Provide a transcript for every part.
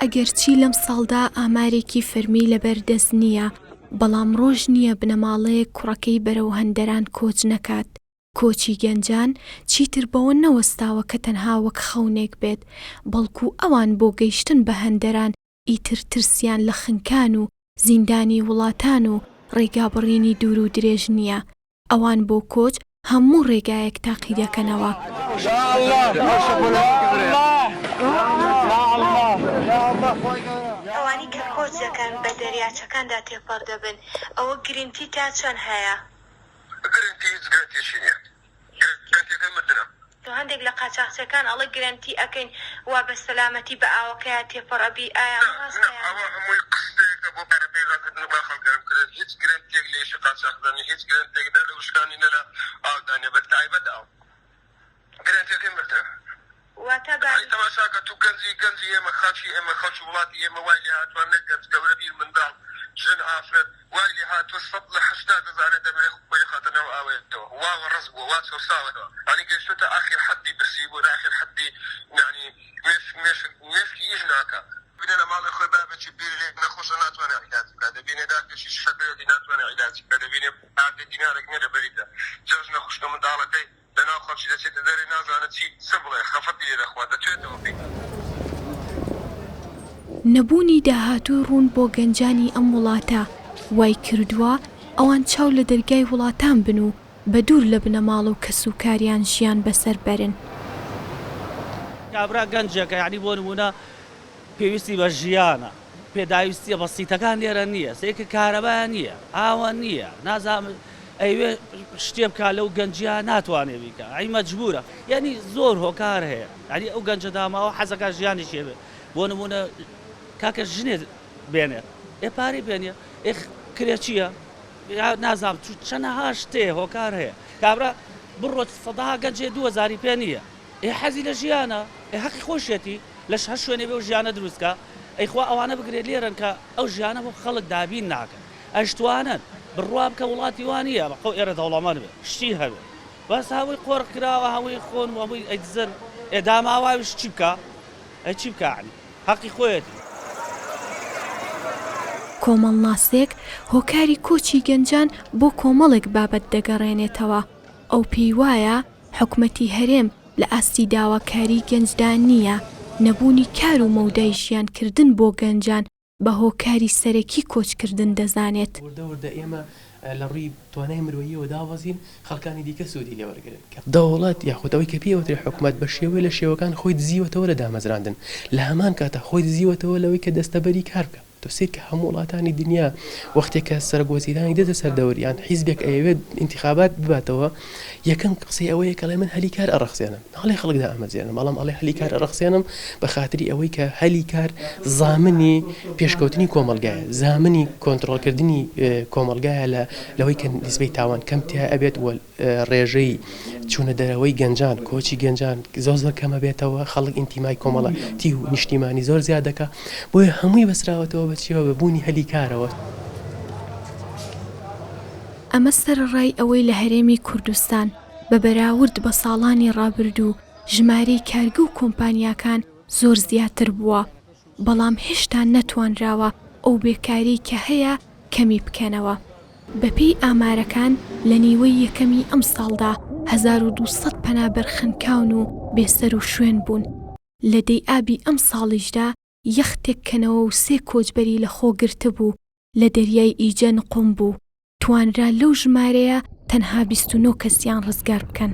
ئەگەرچی لەم ساڵدا ئامارێکی فەرمی لەبەر دەست نییە، بەڵام ڕۆژ نییە بنەماڵەیەک کوڕەکەی بەرەو هەندەران کۆچ نەکات. کۆچی گەنجان چیتر بەوە نەوەستاوە کە تەنها وەک خەونێک بێت، بەڵکو ئەوان بۆ گەیشتن بە هەندەران ئیتر ترسیان لە خنکان و زیندانی وڵاتان و ڕێگابڕینی دوور و درێژ نییە، ئەوان بۆ کۆچ هەموو ڕێگایەک تاقیدەکەنەوە. ئەوانەی کە کۆچ دەکەن بە دەریاچەکاندا تێپەڕ دەبن، ئەوە گرنتی تا چەند هەیە؟ گرنتی هیچ گرنتیەکی نیە گرنتیەکەی مردنە. هەندێک لە قاچاخچیەکان ئەڵێ گرەنتی ئەکەین وا بە سەلامەتی بە ئاوەکەیا تێپەڕ ئەبی ئایا ئەمە ڕاستە نا یان ئەوە نا؟ هەمووی قسەیەکە بۆ پارە پەیدا کردن و با خەڵک گەرم کردن هیچ گرەنتیەک لە ئیشی قاچاخدا نیە هیچ گرەنتێک نە لە وشکانی نە لە ئاودا نیە بە تایبەت ئاو گرەنتیەکەی مردنە. واتە با. ئەی تەماشاکە تو گەنجی گەنجی ئێمە خەڵکی ئێمە خەڵکی وڵاتی ئێمە وای لێ هاتوە نەک گەنج گەورە پیر منداڵ ژن ئافرەت وای لێ هاتوە 180% دەزانێ دەمرێ خۆی دەخاتە ناو ئاوێتەوە وا وەڕەز بوە وا چەوساوەتەوە یانی گەیشتۆتە ئاخیر حەدی برسی بون ئاخیر حەدی یانی مێشک مێشک مێشکی ئیش ناکا. دەبینێ لە ماڵێ خۆی بابێکی پیری لێ نەخۆشە ناتوانێ عیلاج بکا دەبینێ داکێکی شەکرەیەتی ناتوانێ عیلاجی بکا دەبینێ پارچە دینارێک نیە لە بەریدا جەژنە خوشکە منداڵەکەی لەناو خەڵکی دەچێتە دەرێ نازانێ چی چ بڵێ خەفەتی لێ دەخوا دەتوێتەوە پێی. نەبوونی داهاتووی ڕوون بۆ گەنجانی ئەم وڵاتە وای کردووە ئەوان چاو لە دەرگای وڵاتان بن و بە دوور لە بنەماڵە و کەسوکاریان ژیان بەسەر بەرن. کابرا گەنجێکە یانی بۆ نموونە پێویستی بە ژیانە، پێداویستیە بەسیتەکان لێرە نییە، سەیرکە کارەبا نییە، ئاوە نییە، نازانم ئەیەوێ شتێ بکا لەو گەنجیە ناتوانێ بیکا، ئەی مەجبورە، یانی زۆر هۆکار هەیە، یانی ئەو گەنجە داماوە حەزەکا ژیانێکی هەبێ، بۆ نموونە کاکە ژنێ بێنێت، ئێ پارەی پێ نییە، ئێ کرێچییە، نازانم چەنەها شتێ هۆکار هەیە، کابرا بڕۆ سەدەها گەنج هەیە دووهەزاری پێ نییە، ئێ حەزی لە ژیانە، ئێ هەقی خۆیشیەتی لەش هەر شوێنێ بێ ئەو ژیانە دروست کا، ئەی خوا ئەوانە بگرێ لێرەن کە ئەو ژیانە بۆ خەڵک دابین ناکەن، ئەشتوانن، بڕوا بکە وڵاتی وا نییە بەقەو ئێرە دەوڵەمەند بێ شتی هەبێ بەس هەمووی قۆرخ کراوە هەمووی خۆن و هەمووی ئەیدزن، ئێ داماواویش چی بکا ئەی چی بکا یەعنی هەقی خۆیەتی. کۆمەڵناسێک هۆکاری کۆچی گەنجان بۆ کۆمەڵێک بابەت دەگەڕێنێتەوە، ئەو پێی وایە حکومەتی هەرێم لە ئاستی داواکاری گەنجدا نییە، نەبوونی کار و مەودای ژیانکردن بۆ گەنجان بە هۆکاری سەرەکی کۆچکردن دەزانێت. وردە وردە ئێمە لە ڕووی توانای مرۆییەوە دابەزین، خەڵکانی دیکە سوودی لێ وەرگرن. کە دەوڵەت یاخود ئەوەی کە پێی ئەوترێ حکومەت بە شێوەی لە شێوەکان خۆی دزیوەتەوە لە دامەزراندن، لە هەمان کاتا خۆی دزیوەتەوە لەوەی کە دەستەبەری کار بکا. تۆ سەیر کە هەموو وڵاتانی دنیا وەختێک کە سەرۆک وەزیرانی دێتە سەر دەور یان حیزبێک ئەیەوێت ئینتیخابات بباتەوە یەکەم قسەی ئەوەیە کە ئەڵێ من هەلی کار ئەڕەخسێنم ناڵێ خەڵک دائەمەزرێنم بەڵام ئەڵێ هەلی کار ئەڕەخسێنم بە خاتری ئەوەی کە هەلی کار زامنی پێشکەوتنی کۆمەڵگایە زامنی کۆنترۆڵکردنی کۆمەڵگایە لە لەوەی کە نیسبەی تاوان کەم تیا ئەبێت و ڕێژەی چوونە دەرەوەی گەنجان، کۆچی گەنجان زۆر زۆر کەم ئەبێتەوە، خەڵک ئینتیمای کۆمەڵاتی و نیشتیمانی زۆر زیاد دەکا، بۆیە هەمووی بەستراوەتەوە بە چییەوە، بە بوونی هەلی کارەوە. ئەمە سەرەڕای ئەوەی لە هەرێمی کوردستان بە بەراورد بە ساڵانی ڕابردوو ژمارەی کارگە و کۆمپانیاکان زۆر زیاتر بووە، بەڵام هێشتا نەتوانراوە ئەو بێکاریەی کە هەیە کەمی بکەنەوە. بەپێی ئامارەکان لە نیوەی یەکەمی ئەمساڵدا 1200 پەنابەر خنکاون و بێسەروشوێن بوون. لە دەی ئابی ئەمساڵیشدا یەختێک کە 93 کۆچبەری لەخۆگرتبوو لە دەریای ئیجە نقوم بوو، توانرا لەو ژمارەیە تەنها 29 کەسیان ڕزگار بکەن.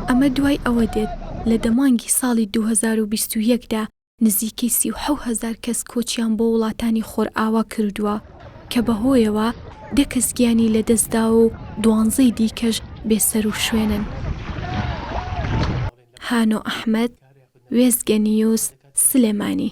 ئەمە دوای ئەوە دێت لە دە مانگی ساڵی 2021 دا نزیکەی 37 هەزار کەس کۆچیان بۆ وڵاتانی خۆرئاوا کردووە کە بەهۆیەوە دە کەس گیانی لەدەستداوە و دوانزەی دیکەش بێسەروشوێنن. هانۆ ئەحمەد، وێستگە نیوز، سلێمانی.